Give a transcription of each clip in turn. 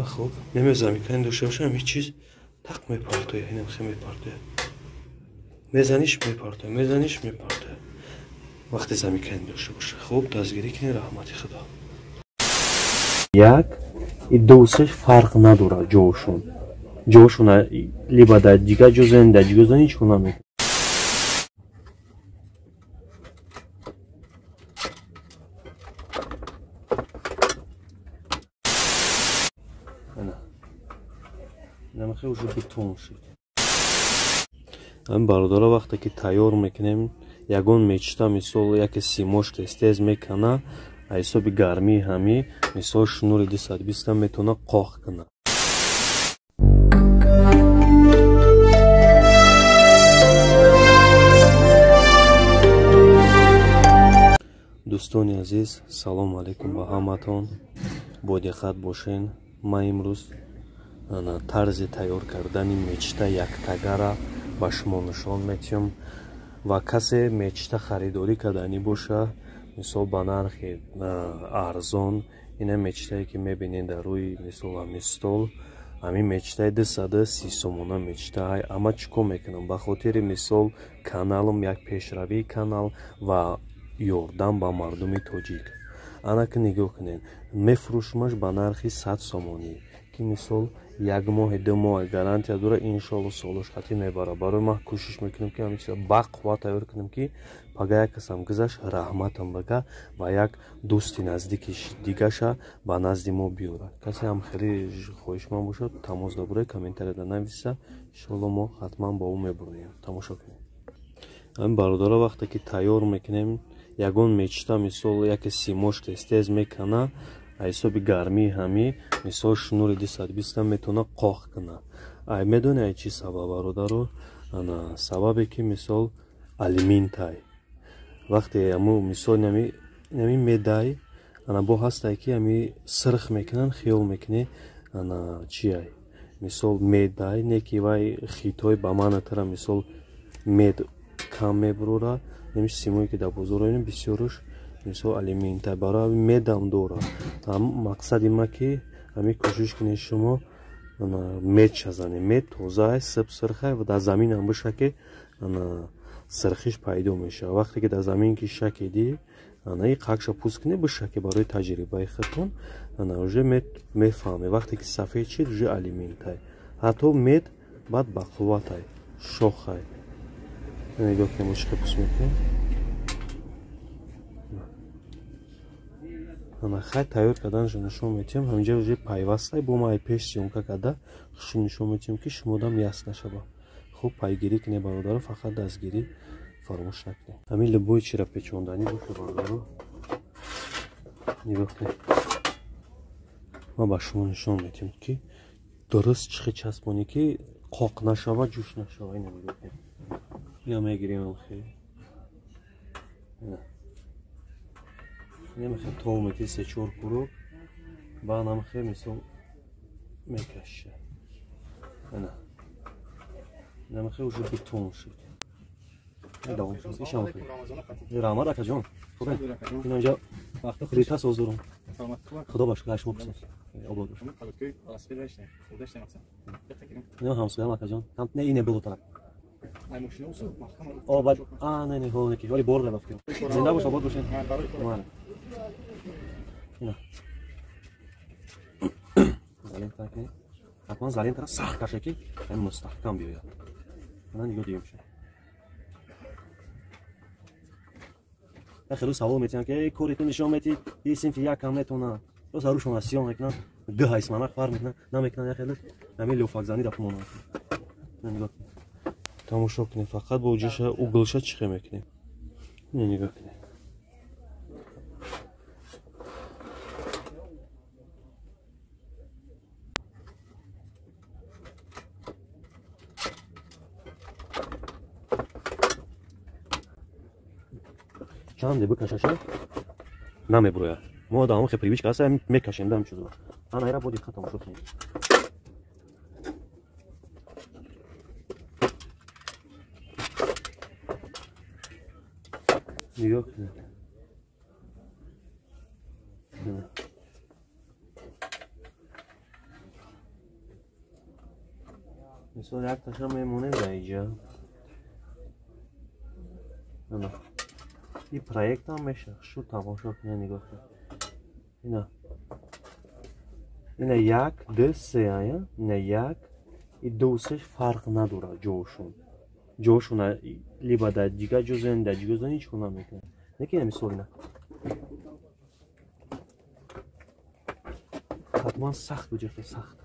Хуб, намезамикани дошта бошам, ҳеҷ чиз тақ мепартояд, инам хе мепартояд. Мезаниш мепартояд, мезаниш мепартояд. Вақте замикани дошта боша. Хуб, дастгирӣ кунед, раҳмати Худо. Як и ду сеш фарқ надорад ҷошон. Ҷошон либо дар дигар ҷо зани, дар дигар зани ҳеҷ кор намекунад. Намахе уже бетон шуд. Ҳамин бародаро вақте ки тайёр мекунем, ягон мечта мисол яке симош тез-тез мекана, ҳисоби гармии ҳами мисол шнури 220 метавона қоқ кунад. Дӯстони азиз, салому алайкум ба ҳаматон. Бо диққат бошен. Ман имрӯз тарзи тайёр кардани мечта яктагара ба шумо нишон метиҳам ва касе мечта харидорӣ карданӣ боша, мисол ба нархи арзон, ина мечтае ки мебинед дар рӯи мисол ҳамин стол, ҳамин мечтаи 230 сомона мечтаҳай. Ама чӣ кор мекунам? Ба хотири мисол каналам як пешравии канал ва ёрдам ба мардуми тоҷик. Ана ки нигоҳ кунед, мефурӯшмаш ба нархи 100 сомонӣ, ки мисол як моҳи ду моҳ гарантия дора, иншоалло солош хатӣ мебара. Барои ман кӯшиш мекунам ки ҳамин чиза ба қувват тайёр кунам, ки пага як касам гузашт раҳматам бага ва як дӯсти наздики дигаша ба назди мо биёрад. Касе ҳам хеле хоҳишманд бошад, тамос дабурай, комментарияда нависа, иншоалло мо ҳатман ба ӯ мебуроем. Тамошо кунед. Ҳамин бародаро вақте ки тайёр мекунем, ягон мечта мисол яке симош тез-тез мекана, ҳисоби гармии ҳами мисол шнури 220 метавона қоқ кунад. Ай медони ай чӣ сабаб, бародаро? Ана сабабе ки мисол алюминтай. Вақте аму мисол нами медай, ана бо ҳастай ки ами сирх мекунанд, хиёл мекунӣ ана чи ай? Мисол медай, не ки вай хитой ба манатара мисол мед кам мебурора, намиш симое ки дар бозор оем бисёрш мисол алюминтай, барои медам дора. Мақсади ма ки ҳамин кӯшиш кунед шумо мед шазанед. Мед тозаай, сиб сирхай ва дар заминам биша ки сирхиш пайдо мешавад. Вақте ки дар замин ки шакидӣ, ана и қакша пӯст кунед, биша ки барои таҷрибаи худтон, ана уже мед мефаҳмед. Вақте ки сафед шид, уже алюминтай. Ҳатто мед баъд бақувватай, шохай. Нигоҳ кунед, мо чӣ хел пӯст мекунем. Ана хай тайёр карданашо нишон метиҳам. Ҳаминҷа уже пайвастай, бо ма ай пеш съёмка карда хушум нишон метиҳам, ки шумодам яс нашава. Хуб пайгирӣ кунед бародаро, фақат дастгирӣ фаромӯш накунед. Ҳамин любой чира печонданӣ боша бародаро, нигоҳ кунед. Ман ба шумо нишон метиҳам, ки дуруст чӣ хел часпонӣ, ки қоқ нашава, ҷӯш нашава. Ина нигоҳ кунед. Ина мегирем хел. Намехе тов мети се-чор курук, баъд намехе мисол мекаша. Ана. Намехе уже бетон шуд. Давом шуд. Ишам хе. Раҳмат акаҷон. Хуб. Инҷа плита соз дорам. Худо ба шукр, шумо пурсед. Обод бош. Не ҳамсоям акаҷон. Ҳам не ине было тарак. О, бад. А, не, не, ҳол неки. Вали бор рафт. Зинда бош, обод бошед. Ина. Залента кунед. Ҳатман залентара сахт каше, ки мустаҳкам биёяд. Ана нигоҳ дигем шуд. Хеле савол метиҳанд, ки кори ту нишон метӣ, и синфи якам метавонад. Боз ҳарушон сиён мекунанд, ду ҳайсманак фарқ мекунанд, намекунанд, як хеле ҳамин лёфакзанӣ дар пумонанд. Нигоҳ. Тамошо кунед, фақат бо ҷоша углша чӣ хел мекунем. Нигоҳ кунед. Чанде бикашаша намебурояд. Мо да ҳамон хел привычка ҳаст, мекашем дам чизо. Ана ира бо диққат тамошо кунед. Нигоҳ кунед. Мисол якташа мемонем дар инҷа. Ана. И проектам меша. Шу тамошо кунед, нигоҳ кунед. Ина. Ина 1, 2, 3 ая. Ина 1 и 2, 3 фарқ надорад ҷошун. Ҷошун либо дар дигар ҷо зан, дар дигар зан ҳеҷ кор намекунад. Лекин мисол ина. Ҳатман сахт буҷахе, сахт.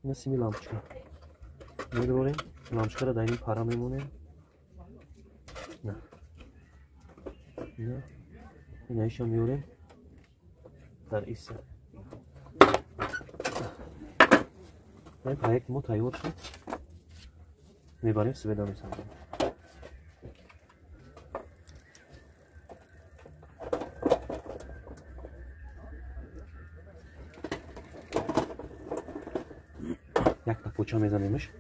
Ина сими лампочка. Медорем, лампочкаро дар ин пара мемонем. На. Ина. Ина иша меорем дар иса. Ин проект мо тайёр шуд. Мебарем сведа месанҷем. Якта поча мезанемш.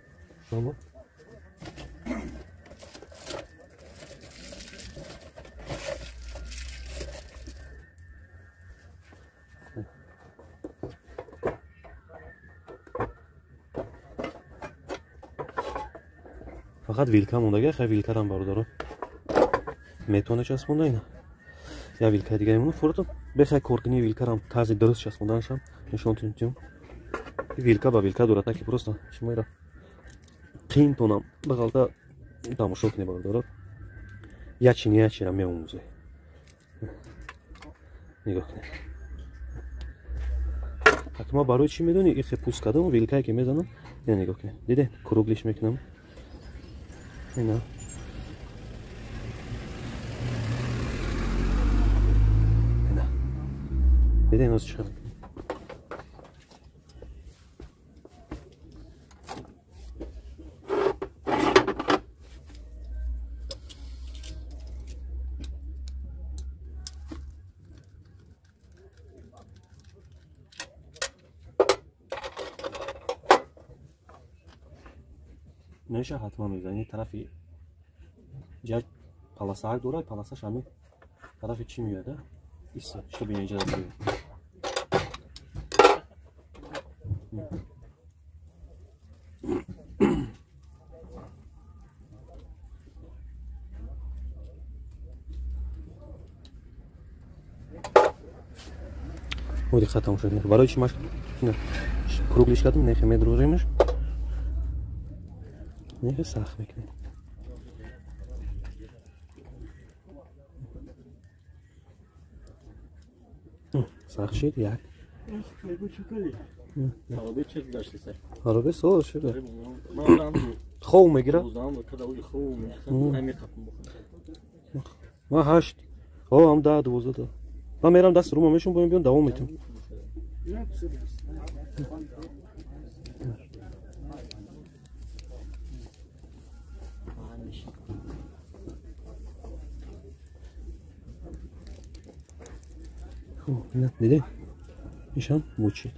Фақат вилка мондага, хай вилкарам бародаро. Метавона часпонда ина. Я вилкаи дигаре монда, фурото бехай коркунии вилкарам тарзи дуруст часпонданашам нишон тунтюм. Вилка ба вилка дорад, таки просто шумо ира қинтонам бағалта тамошо кунед бародаро. Ячи не ячира меомӯзе. Нигоҳ кунед. Ҳак ма барои чӣ медонӣ ихе пуст кардам, вилкае ки мезанам, ина нигоҳ кунед. Диде, круглиш мекунам. Ина. Ина. Диде, ина чӣ хел. Неша ҳатман мезанӣ тарафи ҷа паласаак дорад, паласаш ҳамин тарафи чӣ меояд, а? Иса, что бина инҷа дастӣ. О, диққат тамошо кунед. Барои чӣ маш круглиш кардем, нехе медрӯземаш. Нехе сахт мекунем. Сахт шид як. Харобе сол шид. Хов мегирад? Ма 8. О, ҳам 10, 12. Ман мерам даст рума мешум, боем биён давом метем. Хуб, ина диде? Ишам мучид.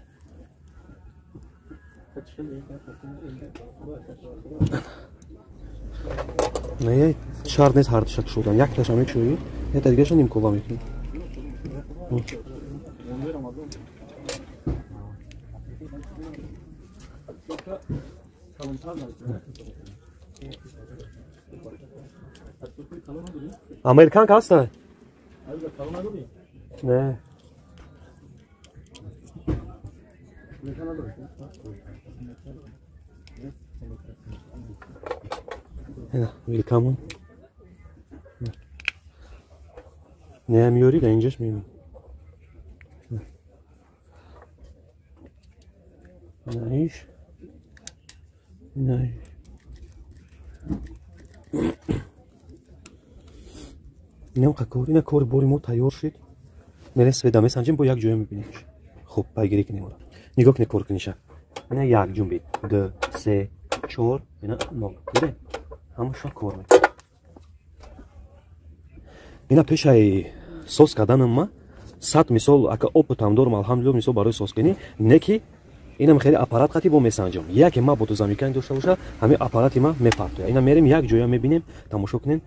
Не, шарт нест ҳар душак шудан. Якташа мекушоӣ, якта дигараша нимкова мекунӣ. Американка ҳаста? Не. Вилкамон. Не меёри, дар инҷаш мемонӣ. Ина иш. Ина иш. Инам кор, ина кори бори мо тайёр шид. Мерем сведа месанҷем, бо як ҷоя мебинемш. Хуб, пайгирӣ кунем ора. Нигоҳ кунед кор куниша. Ина як ҷунбид. 2, 3, 4, ина 0. Диде? Ҳамаша кор мекунад. Ина пешаи соз карданам ма 100 мисол ака опытам дорам, алҳамдулиллоҳ, мисол барои созкунӣ, не ки инам хеле аппарат қати бо месанҷам. Яке ма бо тузамикан дошта боша, ҳамин аппарати ма мепартоя. Ина мерем як ҷоя мебинем, тамошо кунем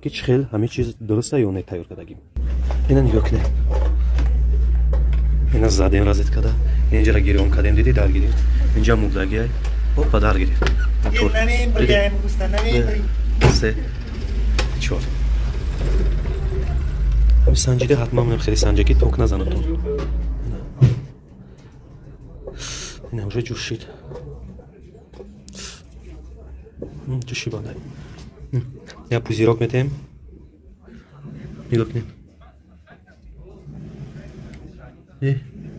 ки чӣ хел ҳамин чиз дуруста ё не тайёр кардагим. Ина нигоҳ кунед. Ина задем розеткада. Инҷара гирён кардем, диди дар гирифт. Инҷа мурдагиай. Опа дар гирифт. Мотор. 3 4. Санҷида ҳатман менам хеле санҷаки ток назанатон. Ина уже ҷӯшид. Ҷӯши бандай. Я пузирок метем. Нигоҳ кунед.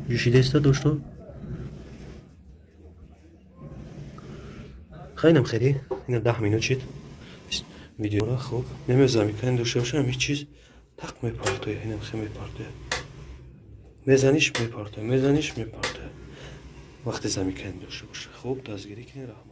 Ҷӯшидаиста дошто. Хайнам хеле. Ина 10 минут шид. Видеора хуб. Намезамикан дошта бошам ҳеҷ чиз тақ мепартоя, инам хе мепартоя. Мезаниш мепартоя, мезаниш мепартоя. Вақте замикан дошта боша. Хуб, дастгирӣ кунед, раҳмат.